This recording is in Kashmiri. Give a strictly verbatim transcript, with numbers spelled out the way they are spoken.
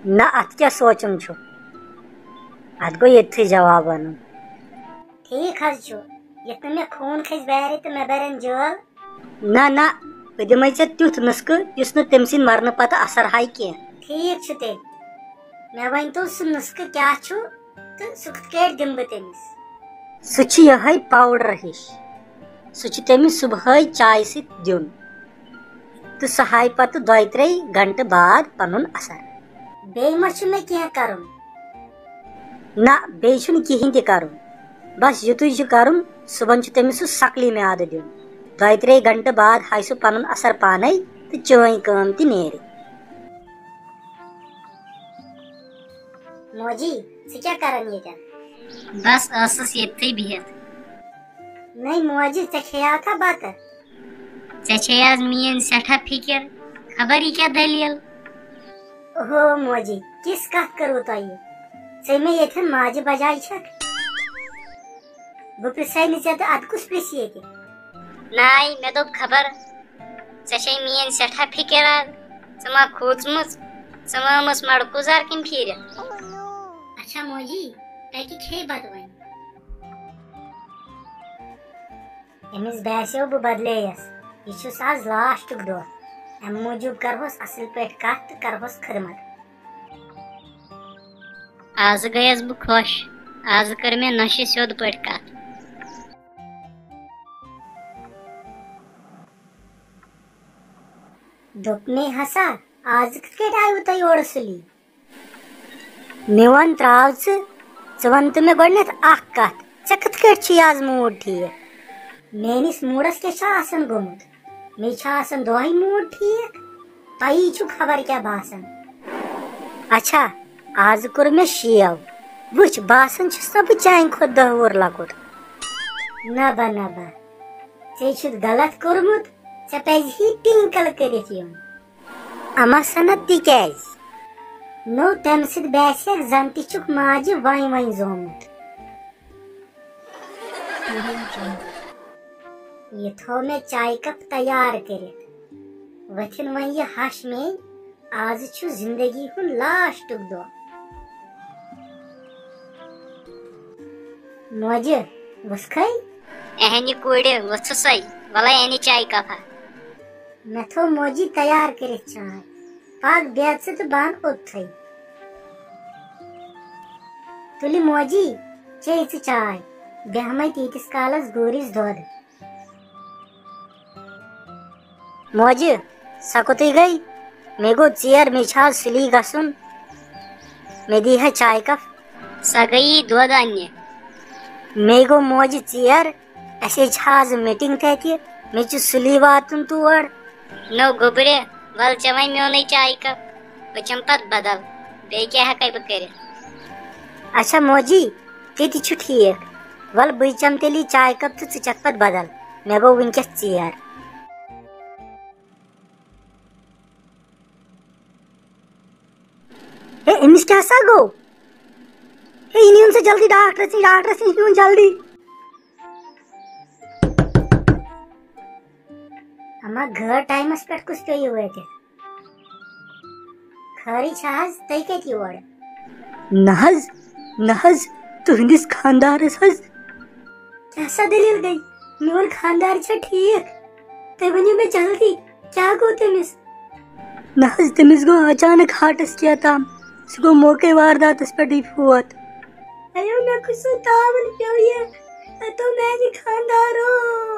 نہ، اتھ کیٛاہ سونٛچُن چھُ؟ اتھ گوٚو ییٚتھٕے جواب ونُن۔ ٹھیٖک حظ چھُ، یتھ نہٕ مےٚ خوٗن کھسہِ بارِ تہٕ مےٚ برن جٲل۔ نہ، نہ، بہٕ دِمے ژےٚ تیُتھ نُسخہٕ یُس نہٕ تٔمۍ سٕنٛدِ مرنہٕ پتہٕ اثر ہایہِ کینٛہہ۔ ٹھیٖک چھُ تیٚلہِ، مےٚ ؤنۍ تو سُہ نُسخہٕ کیٛاہ چھُ تہٕ سُہ کِتھ کٲٹھۍ دِمہٕ بہٕ تٔمِس؟ سُہ چھُ یِہوٚے پاوڈر ہِش۔ سُہ چھُ تٔمِس صُبحٲے چایہِ سۭتۍ دیُن۔ تہٕ سُہ ہایہِ پتہٕ دۄیہِ ترٛیٚیہِ گھنٹہٕ بعد پنُن اثر۔ بیٚیہِ ما چھُ مےٚ کینٛہہ کرُن؟ نہ، بیٚیہِ چھُنہٕ کِہیٖنۍ تہِ کرُن۔ بس یُتُے چھُ کرُن، صُبحن چھُ تٔمِس سُہ سکلی میادٕ دیُن۔ دۄیہِ ترٛیٚیہِ گھنٹہٕ بعد ہایہِ سُہ پنُن اثر پانے تہٕ چٲنۍ کٲم تہِ نیرِ۔ موجی، ژٕ کیٛاہ کران ییٚتٮ۪ن؟ بس ٲسٕس ییٚتھٕے بِہِتھ۔ نَے موجی، ژےٚ کھیٚیاتھا بتہٕ؟ ژےٚ چھے آز میٲنۍ سٮ۪ٹھاہ فِکر، خبر یہِ کیٛاہ دٔلیٖل؟ اوہو موجی، کِژھ کتھ کٔروٕ تۄہہِ؟ ژےٚ مےٚ ییٚتھٮ۪ن ماجہِ بجایہِ چھکھ؟ بہٕ پرژھے نہٕ ژےٚ تہٕ ادٕ کُس پرژھِ ییٚتہِ؟ ناے، مےٚ دوٚپ خبر ژےٚ چھے میٲنۍ سٮ۪ٹھاہ فِکر آز۔ ژٕ ما کھوٗژمٕژ؟ ژٕ ما ٲمٕس مڑکوٗزار کِنۍ پھیٖرِتھ؟ اچھا موجی، تۄہہِ تہِ کھے بتہٕ وۄنۍ؟ أمِس باسیو بہٕ بدلییس۔ یہِ چھُس آز لاسٹُک دۄہ۔ امہِ موٗجوٗب کرہوس اصل پٲٹھۍ کتھ تہٕ کرہوس خدمت۔ آز گٔیَس بہٕ خۄش۔ آز کٔر مےٚ نۄشہِ سیوٚد پٲٹھۍ کتھ۔ دوٚپمَے ہسا، آز کِتھ کٲٹھۍ آیوٕ تۄہہِ یورٕ سُلی؟ مےٚ وَن ترٛاو ژٕ، ژٕ وَن تہٕ مےٚ گۄڈٕنٮ۪تھ اَکھ کَتھ، ژےٚ کِتھ کٲٹھۍ چھُے آز موٗڈ ٹھیٖک؟ میٛٲنِس موٗڈَس کیٛاہ چھُ آسان گوٚمُت؟ مےٚ چھُ آسان دۄہَے موٗڈ ٹھیٖک، تۄہی چھُو خبر کیٛاہ باسان۔ اچھا، آز کوٚر مےٚ شیو، وٕچھ، باسان چھُس نہ بہٕ چانہِ کھۄتہٕ دَہ وُہُر لۄکُٹ۔ نہ با، نہ با، ژےٚ چھُتھ غلط کوٚرمُت، ژےٚ پَزِ ہے ٹِنکَل کٔرِتھ یُن۔ اما سند تہِ کیازِ؟ نو، تمہِ سۭتۍ باسہِ زن تہِ چھُکھ ماجہِ وۄنۍ وۄنۍ زومُت۔ یہِ تھوو مےٚ چایہِ کپ تیار کٔرِتھ۔ وۄتھِن وۄنۍ یہِ ہش میٲنۍ، آز چھُ زندگی ہُنٛد لاسٹُک دۄہ۔ موجہِ، وُژھکھے؟ اہنہِ کورِ، وُژھسَے، وَلَے اَنہِ چایہِ کپا۔ مےٚ تھوو موجی تیار کٔرِتھ چاے۔ پَکھ بیٚہہ ژٕ تہٕ بہٕ اَنہٕ اوٚتتھٕے۔ تُلہِ موجی، چے ژٕ چاے۔ بیٚہمَے تیٖتِس کالَس گوٗرِس دۄد۔ موجہِ، سۄ کوٚتٕے گٔے؟ مےٚ گوٚو ژیر، مےٚ چھُ آز سُلی گژھُن۔ مےٚ دی ہا چایہِ کپ۔ سۄ گٔیی دۄد اَننہِ۔ مےٚ گوٚو موجہِ ژیر، اَسہِ چھِ آز میٖٹِنٛگ تَتہِ، مےٚ چھُ سُلی واتُن تور۔ نو گوٚبرِ، وَل چےٚ وۄنۍ میونُے چایہِ کپ، بہٕ چَمہٕ پَتہٕ بدل، بیٚیہِ کیٛاہ ہٮ۪کَے بہٕ کٔرِتھ؟ اچھا موجی، تہِ تہِ چھُ ٹھیٖک، وَل بٕے چَمہٕ تیٚلہِ یہِ چایہِ کپ تہٕ ژٕ چَکھ پَتہٕ بدل، مےٚ گوٚو وٕنکٮ۪س ژیر۔ ہے، أمِس کیٛاہ سا گوٚو؟ ہے، یہِ نیٖہُن سا جلدی ڈاکٹرَس نِش، ڈاکٹرَس نِش نیٖہُن جلدی۔ اما غٲر ٹایمَس پٮ۪ٹھ کُس پیوٚو یہِ وٲتِتھ؟ خٲرٕے چھا حظ؟ تُہۍ کَتہِ یور؟ نہ حظ، نہ حظ، تُہٕنٛدِس خانٛدارَس حظ۔ کیٛاہ سا دٔلیٖل گٔے؟ میون خانٛدار چھا ٹھیٖک؟ تُہۍ ؤنِو مےٚ جلدی، کیٛاہ گوٚو تٔمِس؟ نہ حظ، تٔمِس گوٚو اچانک ہارٹس کیٛاہ تام۔ سُہ گوٚو موقعے وارداتس پٮ۪ٹھٕے فوت۔ اَیو، مےٚ کُس سُہ تاوَن پیوٚو یہِ؟ اَتو میٛانہِ خانٛدارو۔